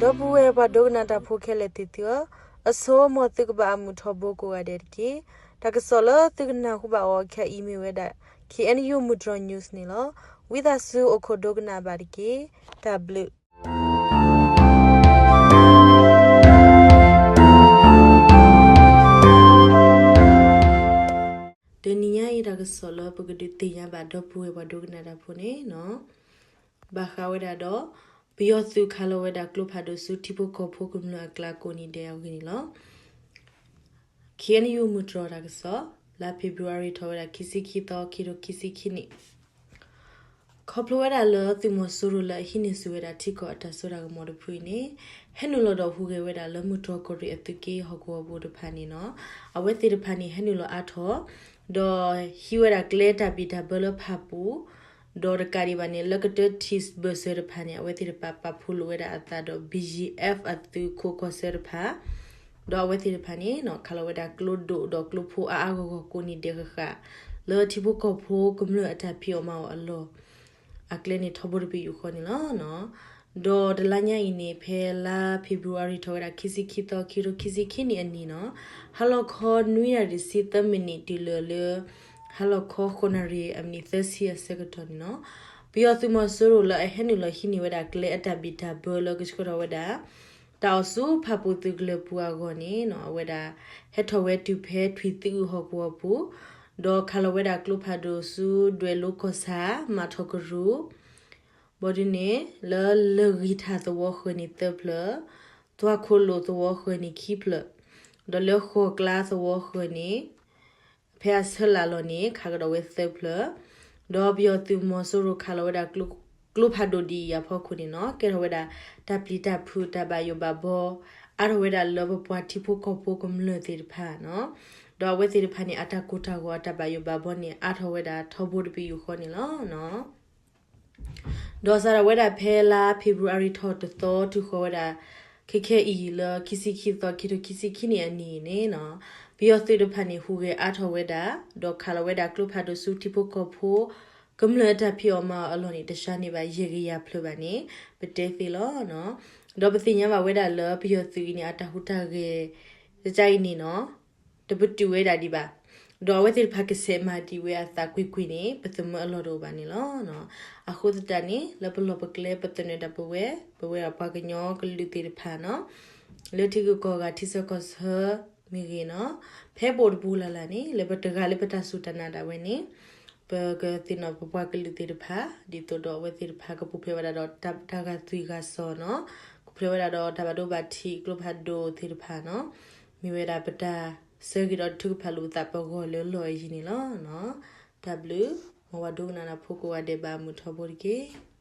ဒီပုၢ်ဝဲၢ်ပှၤဒိကနၣ်တၢ်ဖိခဲလၢာ်သ့ၣ်သုဧၢ, အဆိ မ်သုကဘၣ်အမုာ်ထီဘိကိးဂၤဒဲးတက့ၢ်. တၢ်ကစီၣ်လၢသုကနၢ်ဟူဘၣ်အီၤခဲအံၤမ့ၢ်ဝဲဒၣ် K N U မုၢ်တြီၤ news န့ၣ်လီၤ. ဝံသးစူၤအိၣ်ခိးဒိကနၣ်ဘၣ်တက့ၢ်. တၢ်ဘျုး တနံၤညါအံၤတၢ်ကစီၣ်လၢပကဒုးသ့ၣ်ညါဘၣ်ဒီပုၢ်ဝဲၢ်ပှၤဒိကနၣ်တၢ်ဖိန့ၣ် ဘၣ်ဃးဝဲဒၣ်ဒီး ပယီၤသုးခးလီၤဝဲဒၣ်ကျိဖးဒိၣ်ဆူထံဖိကီၢ်ဖိကမျၢၢ်အကျါကိးနံၤဒဲးအဂ့ၢ်န့ၣ်လီၤ. K N U မုၢ်တြီၤတၢ်ကစီၣ် လါဖ့ၤဘြူၤအါရံၤထီၣ်ဝဲဒၣ်ခံဆံခံသီ ခံထိခံဆံခံနံၣ် ခီဖျိဝဲဒၣ်လၢသုးမီၤစိရိၤလၢအဟံးန့ၢ်ဆူၣ်ဝဲဒၣ်ထံကီၢ်အတၢ်စိတၢ်ကမီၤတဖုအံၤန့ၣ် ဟဲနုာ်လီၤဒီးဟူးဂဲၤဝဲဒၣ်လၢမုၢ်တြီၤကီၢ်ရ့ၣ်အသုးက့ဟီၣ်ကဝီၤပူၤတဖၣ်န့ၣ်လီၤ. အဝဲသ့ၣ်တဖၣ်န့ၣ် ဟဲနုာ်လီၤအါထီၣ် ဒီးဟံးဝဲဒၣ်ကျဲတၢ်ဘံၣ်တၢ်ဘၢလၢဖၣ်ပူၤ ဒီးတကးဒံးဘၣ်န့ၣ် လၢကတၢၢ်ထံးဘၢၣ်စၢၤတဖၣ်န့ၣ် အဝဲသ့ၣ်တဖၣ်ပာ်ဖှိၣ်လိာ်ဝဲဒၣ်အသးဒီး B G F အသုးခိးကီၢ်ဆၢတဖၣ် ဒီးအဝဲသ့ၣ်တဖၣ်န့ၣ် ခးလီၤဝဲဒၣ်ကျိဒိၣ်ဒီးကျိဖိအါအါဂီၢ်ဂီၢ်ကိးနံၤဒဲးဃၣ်ဃၣ် လၢထံဖိကီၢ်ဖိကမျၢၢ်အတၢ်ဖံးအီၣ်မၤအီၣ်အလီၢ် အကျဲန့ၣ်ထီဘိတပယူာ်ဃီန့ၣ်လီၤ. ဒီးတလါညါအံၤန့ၣ် ဖဲလါဖ့ၤဘြူၤအါရံၤထီၣ်ဝဲဒၣ်ခံဆံခံသီ ခံထိခံဆံခံနံၣ်အနံၤန့ၣ် ဟါလီၤခီနွံနၣ်ရံၣ်ဆံသၢမံးနံးတုၤလၢာ်လၢ ဟါလီၤခီဃိးနၣ်ရံၣ်အမံးနံးသၢဆံအဆၢကတီၢ်န့ၣ်လီၤ. ပယီၤသုးမီၤစိရိၤလၢအဟဲနုာ်လီၤဟံးန့ၢ်ဝဲဒၣ်ကျဲအတၢ်ဘံၣ်တၢ်ဘၢလၢကဆှၢထီၣ်ဝဲဒၣ် တၢ်အီၣ်ဆူဖၣ်ပူၤသုးကလၢၤပူၤအဂီၢ်န့ၣ် အဝဲဒၣ်ဟဲထီၣ်ဝဲတုၤဖဲထွံၣ်သံအုးဟီၣ်ကဝီၤပူၤ ဒီးခးလီၤဝဲဒၣ်ကျိဖးဒိၣ်ဆူ ဒွဲၣ်လိကီၢ်ဆၣ် မၤထီၣ်ကရူၢ် ဘီဒုန့ၣ် လၢလၢၢ်ဂံၢ်ထၣ်သဝီဃၢၤန့ၣ်သၢဖျၢၣ်, သွၣ်ခိၣ်လိာ်သဝီဃၢၤန့ၣ်ခံဖျၢၣ်, ဒီးလၢဃီၤကျါသဝီဃၢၤန့ၣ် ဖဲအဆၢလၢ်လီၤန့ၣ် ခးကဒီးဝဲသၢဖျၢၣ်, ဒီးပယီၤသုးမီၤစိရိၤခးလီၤဝဲဒၣ် ကျိဖးဒိၣ်ဒ်အံၤအဖီခိၣ်န့ၣ်လီၤ. ကဲထီၣ်ဝဲဒၣ် တၢ်ပျံၤတၢ်ဖုးတၢ်ဘၣ်ယိၣ်ဘၣ်ဘီ အါထီၣ်ဝဲဒၣ်လၢပပှၤထံဖိကီၢ်ဖိကမျၢၢ်သ့ၣ်တဖၣ်န့ၣ်လီၤ. ဒီးအဝဲသ့ၣ်တဖၣ်န့ၣ် အတၢ်ကိၢ်တၢ်ဂီၤအတၢ်ဘၣ်ယိၣ်ဘၣ်ဘီန့ၣ် အါထီၣ်ဝဲဒၣ်ထီဘိတပယူာ်ဃီန့ၣ်လီၤ. ဒီးစးထီၣ်ဝဲဒၣ်ဖဲလါဖ့ၤဘြူၤအါရံၤထီၣ်တသီတုၤဃီၤဝဲဒၣ် ခဲခဲအံၤလၢခံဆံခံသီ ခံထိခံဆံခံနံၣ်အနံၤန့ၣ်လီၤ. ပယီၤသုးတဖၣ်န့ၣ် ဟူးဂဲၤအါထီၣ်ဝဲဒၣ် ဒီးခးလီၤဝဲဒၣ်ကျိဖးဒိၣ်ဆူထံဖိကီၢ်ဖိ ကမျၢၢ်အတၢ်ဖံးအီၣ်မၤအီၣ်အလီၢ်န့ၣ် တဆှါန့ၢ်ဘၣ်ယဲၢ်ကယၤဖျၢၣ်ဘၣ်န့ၣ် ပတဲသ့လီၤ. ဒီးပသ့ၣ်ညါဘၣ်ဝဲဒၣ်လၢပယီၤသုးအံၤန့ၣ် အတၢ်ဟူးတၢ်ဂဲၤ တကးအံၤန့ၣ်လီၤ တပတုာ်ဝဲဒၣ်ဒံးဘၣ်. ဒီးအဝဲသ့ၣ်တဖၣ်ကဆဲးမၤဒံးဝဲအသးကွ့ၢ်ကွ့ၢ်န့ၣ် ပသမၢအလီၢ်တအိၣ်ဘၣ်န့ၣ်လီၤ. အဃိသတးန့ၣ် လၢပလီၢ်ပကျဲပသနၢၣ်ဒၣ်ပဝဲ ပဝဲပှၤကညီကလုာ်သ့ၣ်တဖၣ်န့ၣ်လီၤ လၢထံဂုၤကီၢ်ဂၤထံဆၢကီၢ်ဆၢမ့ၢ်ဂ့ၤန့ၣ်လီၤ ဖဲပအိၣ်တပူၤလၢ်လၢ်န့ၣ် လၢပတဂၤလၢပတၢ်စူၢ်တၢ်နာ်ဒၣ်ဝဲန့ၣ် ပကသ့ၣ်နီၣ်ပပှၤကလုာ်သ့ၣ်တဖၣ် ဒ်သိးဒီးအဝဲသ့ၣ်တဖၣ်ကပူၤဖျဲးဝဲဒၣ်ဒီးတၢ်ဂာ်သွံၣ်ဂာ်စီၤန့ၣ်လီၤ ကပူၤဖျဲးဝဲဒၣ်ဒီးတၢ်ဘၣ်ဒိဘၣ်ထံးကျိဖးဒိၣ်သ့ၣ်တဖၣ်န့ၣ်လီၤ မ့ၢ်ဝဲဒၣ်ပတၢ်ဆၢဂ့ၤဒီးထုကဖၣ်လိာ်ပသးပဂီၢ်လၢလီၢ်အယံၤန့ၣ်လီၤ. တၢ်ဘျုး မ်ပှၤဒိကနၣ်တၢ်ဖိကိးဂၤဒဲးဘၣ်မုာ်ထီဘိတက့ၢ်.